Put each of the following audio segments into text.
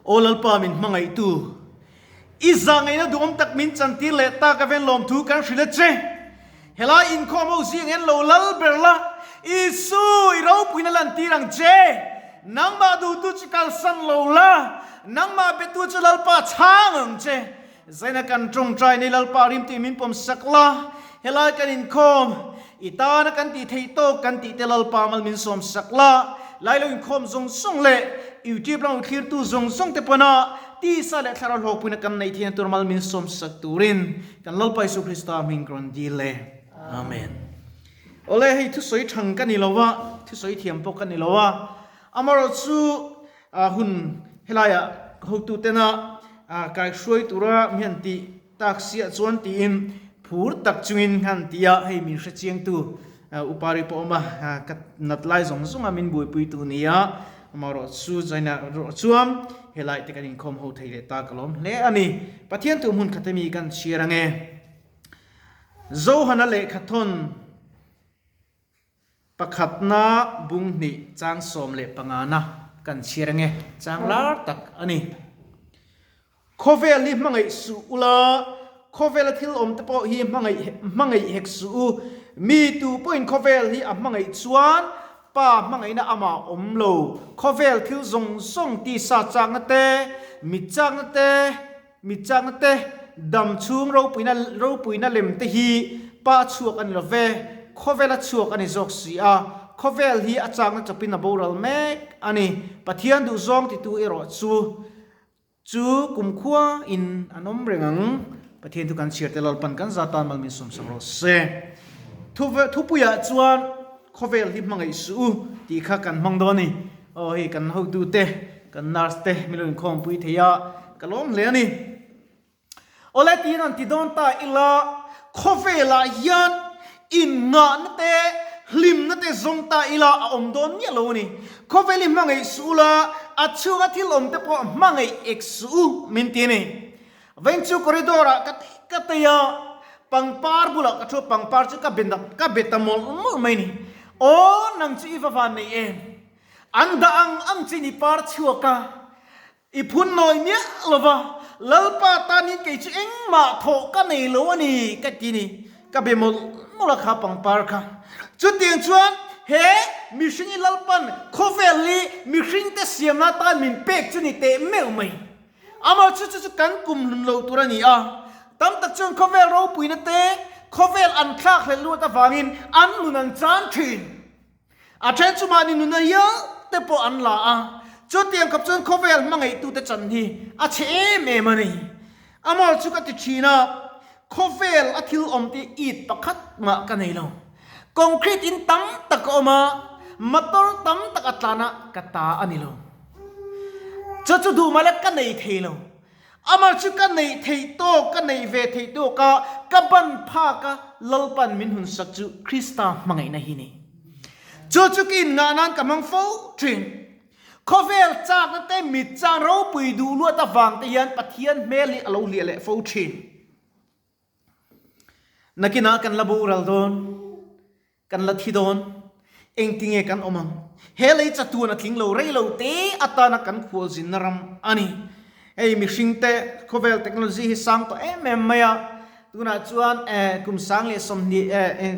Aw Lalpa min hmangaihtu, i zahngaihna duhawm tak min chantir leh tak a ven lawmthu kan hrilh a che. Helai inkhawm ho zing hian lo lal ber la, Isu, i ropuina lantir ang che. Nangmah duhtu chu kalsan lo la, nangmah betu chu Lalpa chhang ang che. Zaina kan tawngtai nei Lalpa rim tih min pawm sak la, helai kan inkhawm, i tana kan tih theih tawk kan tih te Lalpa mal min sawm sak la, lai lo inkhawm zawng zawng leh YouTube lam thlirtu zawng zawng te pawna tisa leh thlarau hlawkpuina kan neih theihna tur mal min sawm sak turin kan Lalpa Isu Krista hming ka rawn dil e. Amen. Awle hei thusawi thang ka ni lo a, thusawi thiam pawh ka ni lo a, amaherawhchu hun helaiah hotutena kaihruai tura mi han tih tak siah chuan tiin phur tak chungin han ti a, hei min hrechiangtu upari pawh a awm a, ka nat lai zawng zawnga min buaipuitu nia, amaherawhchu China erawh chuan helai te kan inkhawm ho thei leh ta ka lawm hle a ni. Pathian tu hmun khat emi kan chhiar ange. Zohana lehkhathawn. Pakhatna bung hnih chang 15 na kan chhiar ange, chang lar tak a ni. Khawvel hi hmangaih suh ula, khawvela thil awm te pawh hi hmangaih hmangaih hek suh u. Mi tu pawhin khawvel hi a hmangaih chuan Pa hmangaihna amah awm lo. Khawvel thil zawng zawng tisa chakna te, mit chakna te, mit chakna te, dam chhung ropuina ropuina lem te hi Pa chhuak a ni lo ve, khawvel a chhuak a ni zawk si a, khawvel hi a chakna chawpin a boral mek a ni. Pathian duhzawng titu erawh chu chu kumkhua in an awm reng ang. Pathian thu kan chhiar te Lalpan kan za tan mal min sawmsak rawh se. Thu thupuiah chuan khawvel hi hmangaih suh u tih kha kan hmang dawn a ni. Aw hei kan hotute, kan nurse te min lo inkhawmpui thei a, ka lawm hle a ni. Awle tiin an ti dawn ta ila, khawvelah hian inngahna te, hlimna te zawng ta ila a awm dawn miah lo a ni. Khawvel hi hmangaih suh ula, a chhunga thil awm te pawh hmangaih ek suh u min ti a ni. Vawiin chu corridor ah ka ka tei a, pangpar bulah ka thu a, pangpar chu ka be ka be ta mawlh mawlh mai a ni. Aw nang chu i va van nei em? An dah ang ang chin i par chhuak a, I phun nawi miah lo va, Lalpa tanin kei chu engmah thawh ka nei lo a ni, ka ti ni. Ka be mawlh mawlh a kha pangpar kha. Chutiang chuan he mihring i Lalpan khawvel hi mihringte siamna atan min pek chu ni teh meuh mai. Amah chu chu chu kan kum hlun lo tur a ni a. Tam tak chuan khawvel ropuina te, khawvel an thlak hlelh luat avangin an nun an chan thin. A then chu mahni nuna hial te pawh an la a, chutiang khawp chuan khawvel hmangaihtute chan hi a chhe em em a ni. Amar chu ka ti thin a, khawvel a thil awm te it pakhat mah ka nei lo. Concrete in tam tak a awm a, motor tam tak a tlan a, ka ta a ni lo. Chu chu duh mah le ka nei thei lo. Amah chu ka neih theih tawk, ka neih ve theih tawk a, ka ban phak a, Lalpan min hun sak chu Krista hmangaihna hi ni. Chu chu ka inngah nan ka hmang fo thin. Khawvel chakna te mit chang ropui duh luat avang te hian Pathian hmel hi a lo hliah leh fo thin. Nakinah kan la boral dawn. Kan la thi dawn. Engtinge kan awm ang? He lei chatuan a tling lo rei lo te atana kan khualzinna ram a ni. Hei mihringte khawvel technology hi sang tawh em em mai a, tunah chuan kum 1020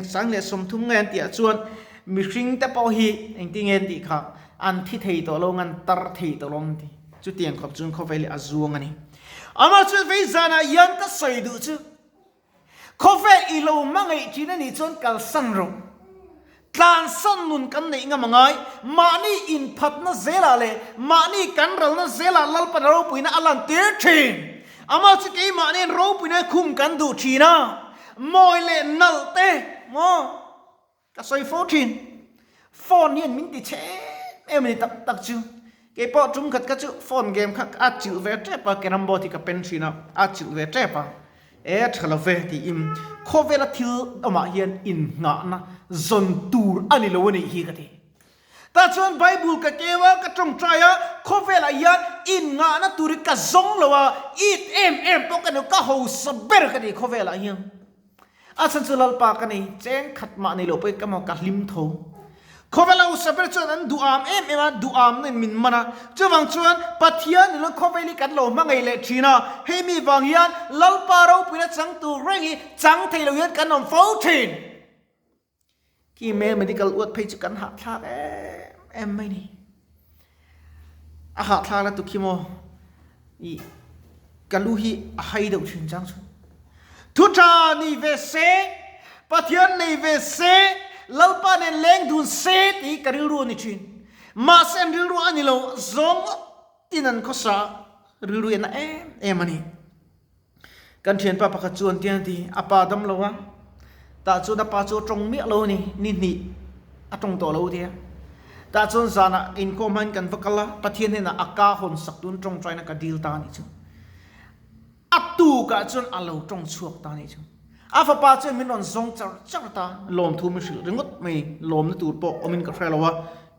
1030 nge an tih ah chuan mihringte pawh hi engtinge an tih kha an thi thei tawh lo ang, an tar thei tawh lo ang an ti. Chutiang khawp chuan khawvel hi a zuang a ni. Amah chuan vei zanah hian ka sawi duh chu Khawvel i lo hmangaih thin a nih chuan kalsan rawh. Tlansan nun kan neih ngam a ngai. Mahni inphatna zelah leh mahni kan ralna zelah Lalpan a ropuina a lantir thin. Amah chu keimahniin ropuina khum kan duh thin a, mawi leh nalh te maw Ka sawi fo thin. Phone hian min ti chhe em em a ni tak tak chu. Keipawh tum khat kha chu phone game kha a chilh ve tep a, carrom board hi ka pen thin a, a chilh ve tep a. E tha lo ve tiin khawvela thil awmah hian innghahna zawn tur a ni lo a nih hi ka ti. Tah chuan Bible ka keu a, ka tawngtai a, khawvelah hian innghahna tur hi ka zawng lo a, it em em pawh ka ni lo, ka hausa ber ka ni khawvelah hian. A chhan chu Lalpa ka nei, cheng khat mah nei loh pawhin ka maw ka hlim tho. Khawvel hausa ber chuan an duham em em a, duhamna in min man a. Chuvang chuan Pathian nilo khawvel hi kan lo hmangaih leh thin a, hei mi vang hian Lalpa ropuina chang tur reng hi chang thei lo hian kan awm fo thin. Khi mel medical uat phei chu kan hahthlak em em mai ni. A hahthlak la tuk hi maw i ka lu hi a hai deuh thin chang chu. Thu tha ni ve se, Pathian nei ve se, Lalpa nen leng dun se tih hi ka rilru a ni thin. Mahse an rilru a ni lo, zawng ngawtin an khawsa rilru en a em em a ni. Kan thianpa pakhat chuan tiang a ti, a pa dam lo a, tah chuan a pa chu a tawng miah lo a ni, ni hnih a tawng tawh lo a ti a. Tah chuan zanah inkhawm hmain kan va kal a, Pathian hnenah a ka hawn sak tun tawngtaina ka dil ta a nih chu. A tukah chuan a lo tawng chhuak ta a nih chu. A fapa chuan min rawn zawng char char ta, lawmthu min hrilh ringawt mai, lawmna tur pawh awmin ka hre lo a,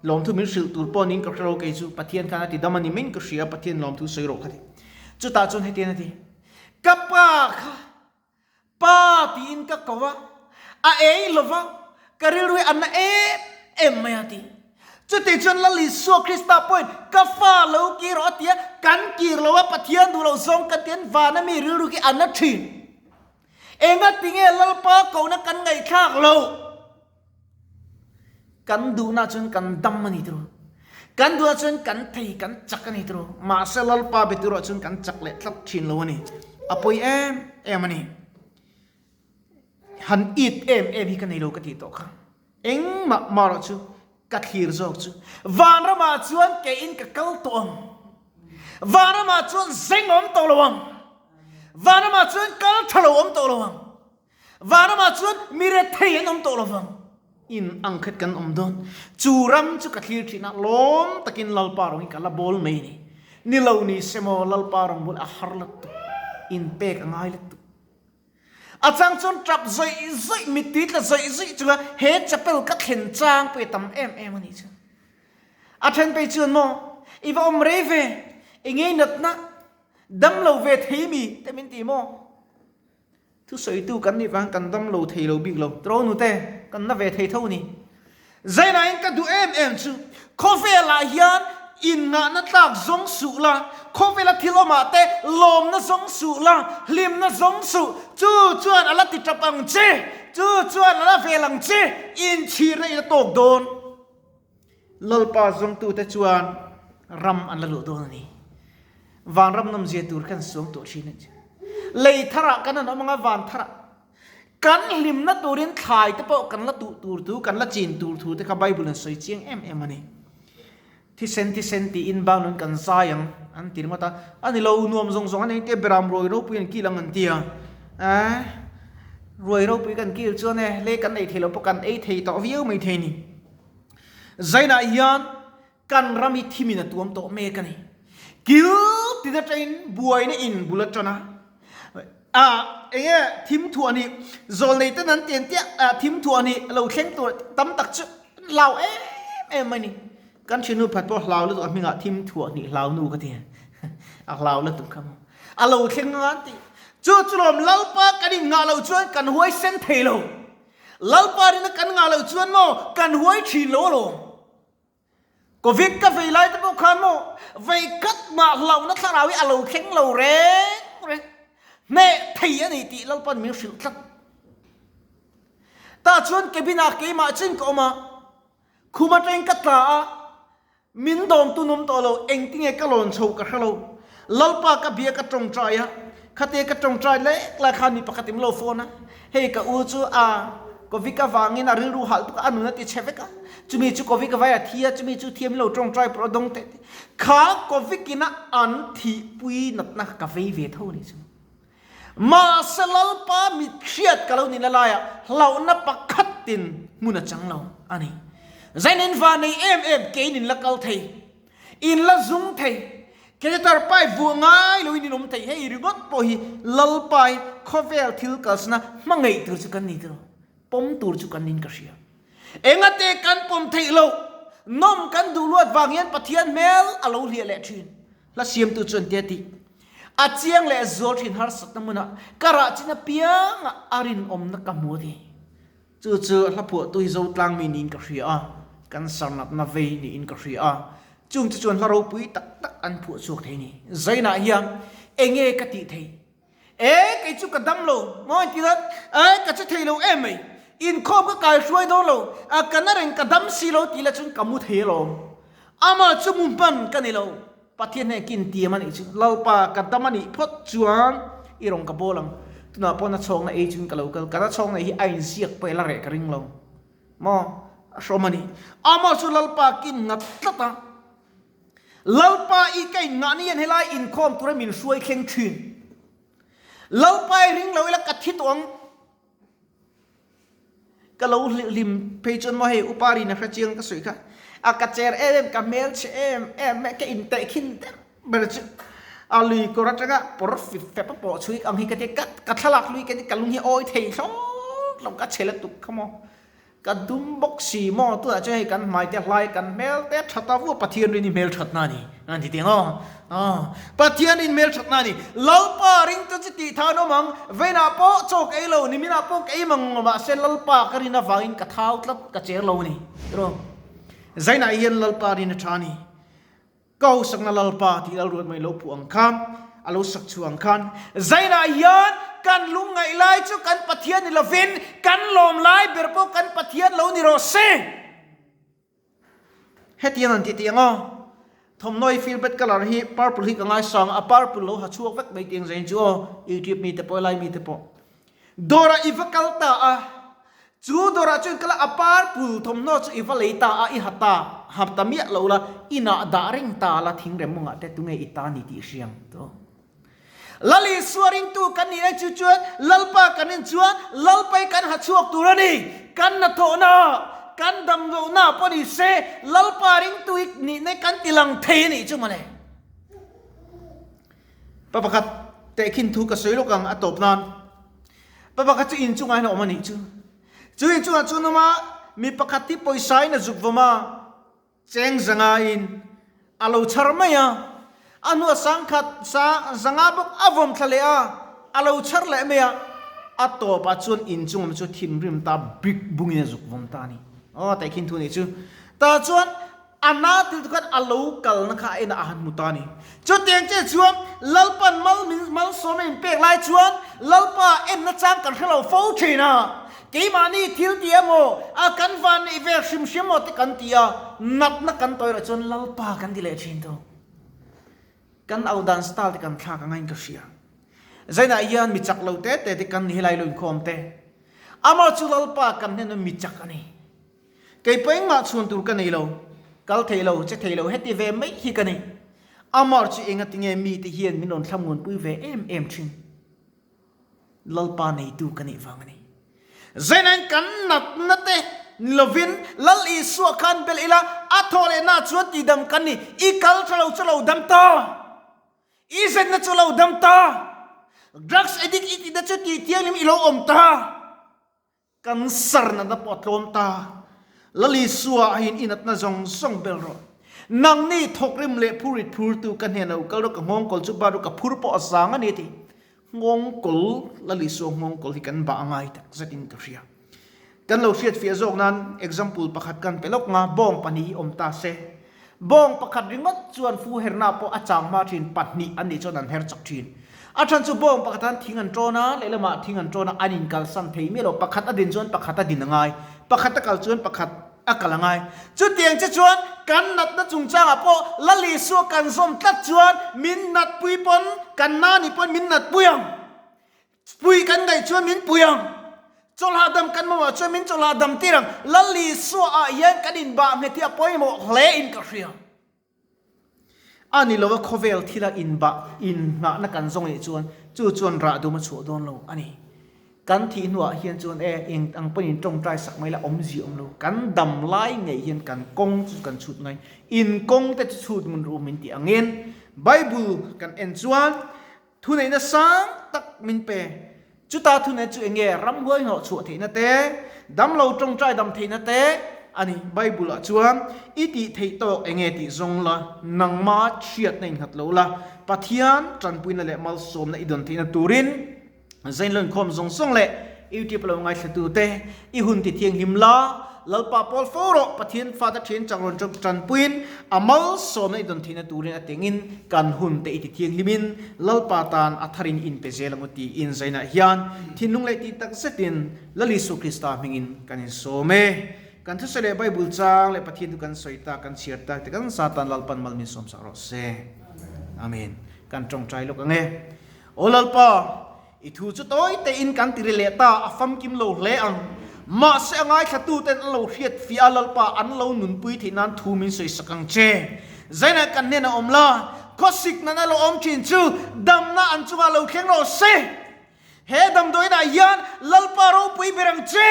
lawmthu min hrilh tur pawh niin ka hre lo kei chu, Pathian khan a ti dam a ni maiin ka hria, Pathian lawmthu sawi rawh ka ti. Chutah chuan hetiang a ti, Ka pa kha pa tiin ka ko a, a ei lo va, ka rilru hi a na em em mai a ti. Chutih chuan Lal Isua Krista pawhin ka fa lo kir rawh a ti a, kan kir lo a, Pathian duh loh zawng kan ti an vana mi rilru khi a na thin. Engatinge Lalpa kohna kan ngaihthlak loh? Kan duhna chuan kan dam a ni tiro. Kan duhna chuan kan thei, kan chak a ni tiro. Mahse Lalpa be turah chuan kan chak leh tlat thin lo a ni. A pawi em em a ni. Han it em em hi ka nei lo ka tih tawh kha. Engmah marawh chu ka thlir zawk chu vanramah chuan keiin ka kal tawh ang. Vanramah chuan zeng awm tawh lo ang. Vanramah chuan kal tha lo awm tawh lo ang. Vanramah chuan mi rethei an awm tawh lo vang. In ang khat kan awm dawn. Chu ram chu ka thlir thin a, lawm takin Lalpa rawng hi ka la bawl mai a ni. Ni lo ni se maw Lalpa rawng bul a har lutuk, in pek a ngai lutuk. A chang chuan tap zawih zawih, mittui tla zawih zawih chunga he chapel ka thlen chang pawh i tam em em a nih chu. A then phei chuan maw, i va awm rei ve, i ngei natna, dam lo ve thei mi te min ti maw? Thusawitu kan nih vang kan dam lo thei lo bik lo. Tro nute, kan na ve thei tho ni. Zainain ka duh em em chu, khawvelah hian inngahna tlak zawng suh la, khawvela thil awmah te lawmna zawng suh la, hlimna zawng suh, chu chuan a la ti tap ang che, chu chuan a la vel ang che, inchhirna i la tawk dawn. Lalpa zawngtute chuan ram an la luh dawn a ni. Vanram nawmzia tur khan suang tawh thin a ni. Lei tharah kan han awm anga van tharah kan hlimna turin thlai te pawh kan la tuh tur thu, kan la chin tur thu te kha Bible in sawi chiang em em a ni. Thisen thisen tiin Bible in kan zai ang an ti ringawt a, a ni lo nuam zawng zawng a nei te beram ruai ropui an kil ang an ti a. Eh, ruai ropui kan kil chuan e, lei kan ei thei lo pawh kan ei thei tawh viau mai thei a ni. Zainah hian kan ram hi thimin a tuam tawh mek a ni. Kil tin atangin buaina in bul a tan a, a eng nge thim thuah ni zawlnei ten an tian tiah a thim thuah ni lo thleng tur tam tak chu an hlau em em mai ni. Kan thiannu phat pawh hlau lutuk a hmingah thim thuah ni hlau nu ka ti a hlau lutuk kha maw. A lo thleng anga an tih chu chu lawm Lalpa kan inngah loh chuan kan huaisen thei lo. Lalpa rina kan ngah loh chuan maw kan huai thin lo alawm. Covid ka vei lai te pawh khan maw vei khat mah hlauhna thlarau hi a lo thleng lo reng reng. Hneh thei a ni tih Lalpa'n min hrilh tlat. Tah chuan cabin ah keimah chin ka awm a, khum atangin ka tla a, Min dawmtu nawm tawh lo, engtinge ka lawn chho ka hre lo. Lalpa ka bia ka tawngtai a, khate ka tawngtai lek lai khan mi pakhat in lo phone a, hei ka u chu a Covid avangin a rilru halh tuk a, a nun a ti chhe vek a, chumi chu Covid vai a thi a, chumi chu thiam lo tawngtai pawh a dawng teh teh. Kha Covid ina an thihpui natna ka vei ve tho ni chu. Mahse Lalpa mit hriat ka lo nihna laiah hlauhna pakhatin hmun a chang lo a ni. Zain in va nei em em keiin in la kal thei, in la zung thei, catheter pipe vuah ngai loin in awm thei. Hei ringawt pawh hi Lalpa hi khawvel thil kalsana hmangaih tur chu kan ni tiraw, pawm tur chu kan niin ka hria. Engate kan pawm theih loh, nawm kan duh luat vang hian Pathian hmel a lo hliah leh thin. Hla siamtu chuan tia tih a chiang leh zual thin harsatna hmunah ka rah chin apiangah a rinawmna ka hmu a ti. Chu chu hla phuahtu hi Zotlang mi niin ka hria a. Cancer natna vei niin ka hria a, chung te chuan hla ropui tak tak an phuah chhuak thei ni. Zainah hian enge ka tih theih? E, kei chu ka dam lo, maw an ti a, e, ka che thei lo em mai, inkhawm ka kai hruai dawn lo, a ka na reng ka dam si lo tih lah chuan ka mu thei alawm. Amah chu mu hman ka ni lo, Pathian hnen kin tiam a nih chu, Lalpa ka dam a nih phawt chuan i rawn ka bawl ang, tunah pawh na chhawkna ei chuan ka lo kal, ka na chhawkna hi a inziak pawh i la reh ka ring lo, maw a hrawm a ni. Amah chu Lalpa kin nghat tlat a, Lalpa i ka inngah ni hian helai inkhawm tura min hruai thleng thin. Lalpa i ring lo ila ka thi tawh ang. Ka lo hlim phei chuan maw hei upa rin a hre chiang ka sawi kha. A ka cher em em ka hmel chhe em em mai ka inteh khin der ber chu a lui kawr atanga pawr fip fep a pawh chhuik ang hi ka tia ka ka thlalak lui ka tia ka lung hi awi thei hlawt lo ka chhe lutuk kha maw. Ka dum bawk si maw? Tunah chuan hei kan hmai te hlai kan hmel te that a vuah Pathian rin i hmel that na a ni. An ti teng aw. Aw. Pathian rin hmel that na a ni. Lalpa ring chu chi tih than awm ang. Veinah pawh chaw ka ei lo, niminah pawh ka ei mang ngawm mahse Lalpa ka rin avangin ka thau tlat, ka cher lo a ni. Tiraw? Zainah hian Lalpa rin a tha a ni. Ka hosakna Lalpa tih Lalruat mai lo phuh ang khan, a lo sak chhuah ang khan, Zainah hian kan lungngaih lai chu kan Pathian ni lovin kan lawm lai ber pawh kan Pathian lo ni rawh se. Hetiang an ti tih ang aw. Thawmhnaw hi feel bad colour hi purple hi ka ngaisang a, a purple lo ha chhuak vek mai tiang zain chu aw, YouTube mite pawh helai mite pawh. Dawrah i va kal ta a, chu dawrah chuan kal a, a purple thawmhnaw chu i va lei ta a, i ha ta, ha ta miah lo la, inah dah reng ta la thing rem mawngah te tunge i ta ni tih hriang to. Lal Isua ringtu kan nih ang chu chuan Lalpa kan en chuan Lalpai kan ha chhuak tur a ni. Kan hnathawhna, kan damlohna pawh ni se Lalpa ringtu hi nihna kan ti lang thei a nih chu mawle. Pa pakhat tehkhin thu ka sawi lawk ang a tawp nan. Pa pakhat chu in chungah hian a awm a nih chu. Chu in chungah chuan awm a, mi pakhat hi pawisa in a zuk vawm a, cheng zanga in a lo chhar mai a. A hnua sangkhat sa zanga bawk a vawm thla leh a, a lo chhar leh mai a. A tawpah chuan in chung awm chu thinrim ta brick bungin a zuk vawm ta a ni. Aw tehkhin thu a nih chu. Tah chuan A na til tu khan a lo kalna kha a enah a han hmu ta a ni. Chutiang che chuan Lalpan mal min malsawm a inpek lai chuan Lalpa enna chang kan hre lo fo thin a. Keimahni thil ti emaw, a kan van neih ve hrim hrim emaw te kan ti a, natna kan tawi erawh chuan Lalpa kan ti leh thin thung. Kan au dan style te kan thlak anga in ka hria. Zainah hian mi chak lo te te te kan ni helai lo inkhawm te. Amah chu Lalpa kan hnena mi chak a ni. Kei pawh engmah chhuan tur ka nei lo, kal thei lo, che thei lo, heti ve mai hi ka ni. Amar chu engatinge mite hian min rawn thlamuanpui ve em em thin? Lalpa neitu ka nih vang a ni. Zainain kan natna te ni lovin Lal Isua khan belh ila, a thawh lehna chuan tidam kan ni. I kal tha lo chu lo dam ta! I zenna chu lo dam ta! Drugs addict i tihna chu tih thianghlim i lo awm ta! Kan sar natna pawh a tlawm ta. Lalisua ahin i natna zawng zawng bel rawh. Nangni thawkrim leh phurit phurtu ka hnenah u kal rawh, ka nghawngkawl chu bat rawh, ka phur pawh a zang a ni a ti. Nghawngkawl, Lalisua nghawngkawl hi kan bah ngai tak zetin ka hria. Kan lo hriatfiah zawk nan example pakhat kan pe lawk nga, bawng pahnih hi awm ta se. Bawng pakhat ringawt chuan fu herna pawh a chang hma thin, pahnih an nih chuan an her chak thin. A chhan chu bawng pakhat an thing an tawn a, lehlamah thing an tawn a, an inkalsan thei miah lo. Pakhat a din chuan pakhat a din a ngai, pakhat a kal chuan pakhat a kal a ngai. Chutiang che chuan kan natna chungchangah pawh Lal Isua kan zawm tlat chuan min natpui pawn, kan na nih pawn min natpui ang. Pui kan ngaih chuan min pui ang. Chawlhah dam kan mamawh chuan min chawlhah dam tir ang. Lal Isua ah hian kan inbah nghet hi a pawimawh hle in ka hria. A ni lova khawvel thila inbah innghahna kan zawng nih chuan chu chuan rah dum a chhuah dawn lo a ni. Kan thih hnuah hian chuan e eng ang pawhin tawngtai sak mai la awmzia awm lo. Kan dam lai ngei hian kan kawng chu kan chhut ngai. In kawng te chu chhut ngun ru min tih angin Bible kan en chuan Thuneihna sang tak min pe. Chuta thuneih chu eng nge? Ramhuai hnawh chhuah theihna te, damlo tawngtai dam theihna te a ni. Bible-ah chuan, I tih theih tawk eng nge tih zawng la, nangma chhiatna innghat lo la, Pathian tanpuina leh malsawmna i dawn theihna turin zainlo inkhawm zawng zawng leh YouTube lo ngaithlatute i hun ti thianghlim la. Lalpa pawl fo rawh, Pathian fate thian chak rawn tanpuiin a malsawmna i dawn theihna turin a tengin kan hun te i ti thianghlimin Lalpa tan a tharin in pe zel ang u tiin zainah hian thinlung leh tih tak zetin Lal Isua Krista hmingin kan insawm e. Kan thusawi leh Bible chang leh Pathian chu kan sawi tak, kan chhiar tak te kan Satan Lalpan mal min sawm sak rawh se. Amen. Kan tawngtai lawk ang e. Aw Lalpa, i thu chu tawi tein kan ti ri leh ta, a famkim lo hle ang. Mahse a ngaithlatu ten an lo hriat fiah a, Lalpa an lo nunpui theih nan thu min sawi sak ang che. Zainah kan hnenah awm la, khawsik nana lo awm thin chu damna an chungah lo thleng rawh se. He damdawiinah hian Lalpa ropui ber ang che.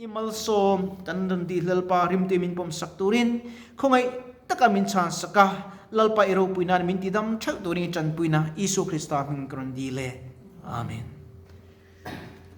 I malsawm kan rawn tih Lalpa rimtui min pawm sak turin khawngaih taka min chhan sak a, Lalpa i ropui nan min tidam theuh turin i tanpuina Isua Krista hming ka rawn dil e. Amen.